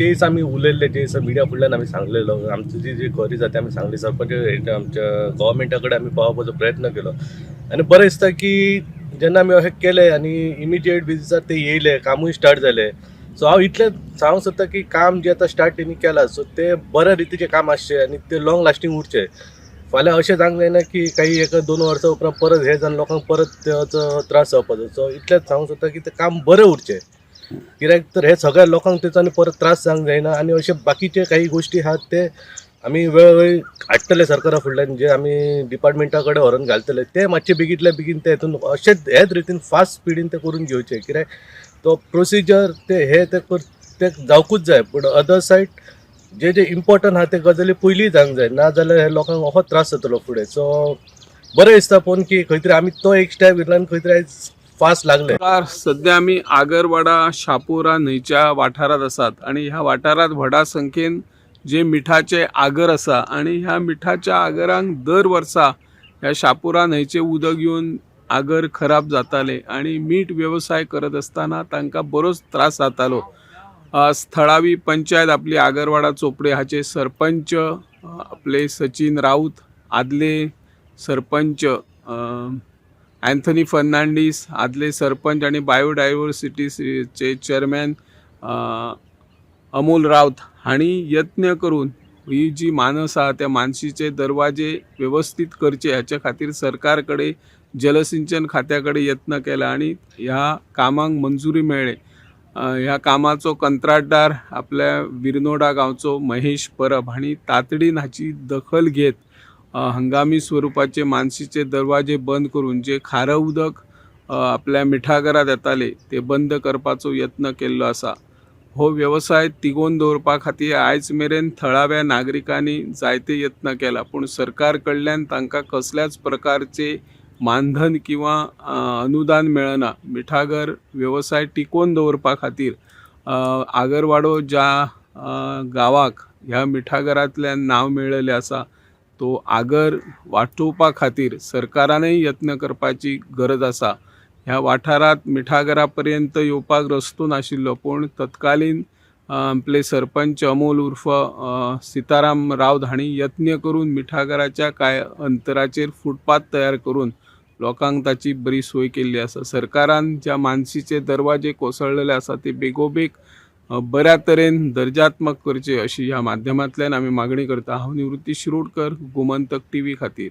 तेच आमी उलयल्ले, जे दिसा मिडिया फुडल्यान आमी सांगलेलो, आमची जी जी खरी जाता आमी सांगली. सरपंच आमच्या गव्हर्मेंटा कडेन आमी पावोवपाचो प्रयत्न केलो आनी बरें दिसता की जेन्ना आमी अशें केलें आनी इमिजिएट बेजिसार ते येयले, कामूय स्टार्ट जालें. सो हांव इतलें सांगूंक सोदता की काम जें आतां स्टार्ट तेणी केलां, सो तें बऱ्या रितीचें काम आसचें आनी तें लाँग लास्टींग उरचें. फाल्यां अशें जावंक जायना की काही एका दोन वर्सां उपरांत परत हें जावन लोकांक परत तेचो त्रास जावपाचो. सो इतलेंच सांगूंक सोदता की तें काम बरें उरचें, कित्याक तर हे सगळ्या लोकांक तेचो आनी परत त्रास जावंक जायना. आनी अशे बाकीचे काही गोश्टी आहात ते आमी वेळोवेळी हाडटले सरकारा फुडल्यान, जे आमी डिपार्टमेंटा कडेन व्हरोन घालतले, ते मातशे बेगींतल्या बेगीन ते हितून अशेंच हेच रितीन फास्ट स्पिडीन ते करून घेवचे, कित्याक तो प्रोसिजर ते हे ते कर ते जावकूच जाय. पूण अदर सायड जे जे इम्पॉर्टंट आहा ते गजाली पयलीं जावंक जाय, ना जाल्यार हे लोकांक असो त्रास जातलो फुडें. सो बरें दिसता पळोवन की खंय तरी आमी तो एक स्टेप घेतला आनी खंय तरी आयज फास्ट लागले. नमस्कार. सध्या आमी आगरवाडा शापोरा न्हंयच्या वाठारांत आसात आनी ह्या वाठारांत व्हडा संख्येन जे मिठाचे आगर आसा आनी ह्या मिठाच्या आगरांक दर वर्सा ह्या शापोरा न्हंयचें उदक येवन आगर खराब जाताले आनी मीठ वेवसाय करत आसतना तांकां बरोच त्रास जातालो. स्थळावी पंचायत आपली आगरवाडा चोपडे हाचे सरपंच आपले सचिन राऊत, आदले सरपंच अँथनी फर्नांडीस, आदले सरपंच आणि बायोडायव्हर्सिटीचे चेअरमॅन अमोल राऊत हांणी यत्न करून ही जी मानस आहा त्या मानशीचे दरवाजे वेवस्थीत करचे हाचे खातीर सरकार कडेन, जलसिंचन खात्या कडेन यत्न केला आनी ह्या कामाक मंजुरी मेळ्ळे. ह्या कामाचो कंत्राटदार आपल्या विरनोडा गांवचो महेश परब हांणी तातडीन हाची दखल घेत हंगामी स्वरुपाचे मानशीचे दरवाजे बंद करून जे खारं उदक आपल्या मिठागरात येताले ते बंद करपाचो यत्न केल्लो आसा. हो वेवसाय तिगोवन दवरपा खातीर आयज मेरेन थळाव्या नागरिकांनी जायते यत्न केला, पूण सरकार कडल्यान तांकां कसल्याच प्रकारचे मानधन किंवा अनुदान मेळना. मिठागर वेवसाय टिकोवन दवरपा खातीर आगरवाडो ज्या गांवाक ह्या मिठागरांतल्यान नांव मेळिल्लें आसा तो आगर वाटोवपा खातीर सरकारानय यत्न करपाची गरज आसा. ह्या वाठारांत मिठागरा पर्यंत येवपाक रस्तो नाशिल्लो, पूण तत्कालीन आपले सरपंच अमोल उर्फ सीताराम राऊत हांणी यत्न करून मिठागराच्या कांय अंतराचेर फुटपाथ तयार करून लोकांक ताची बरी सोय केल्ली आसा. सरकारान ज्या मानशीचे दरवाजे कोसळलेले आसा ते बेगोबेग बऱ्या तरेन दर्जात्मक करचे अशी ह्या माध्यमांतल्यान आमी मागणी करता. हांव निवृत्ती शिरोडकर, गोमंतक टीव्ही खातीर.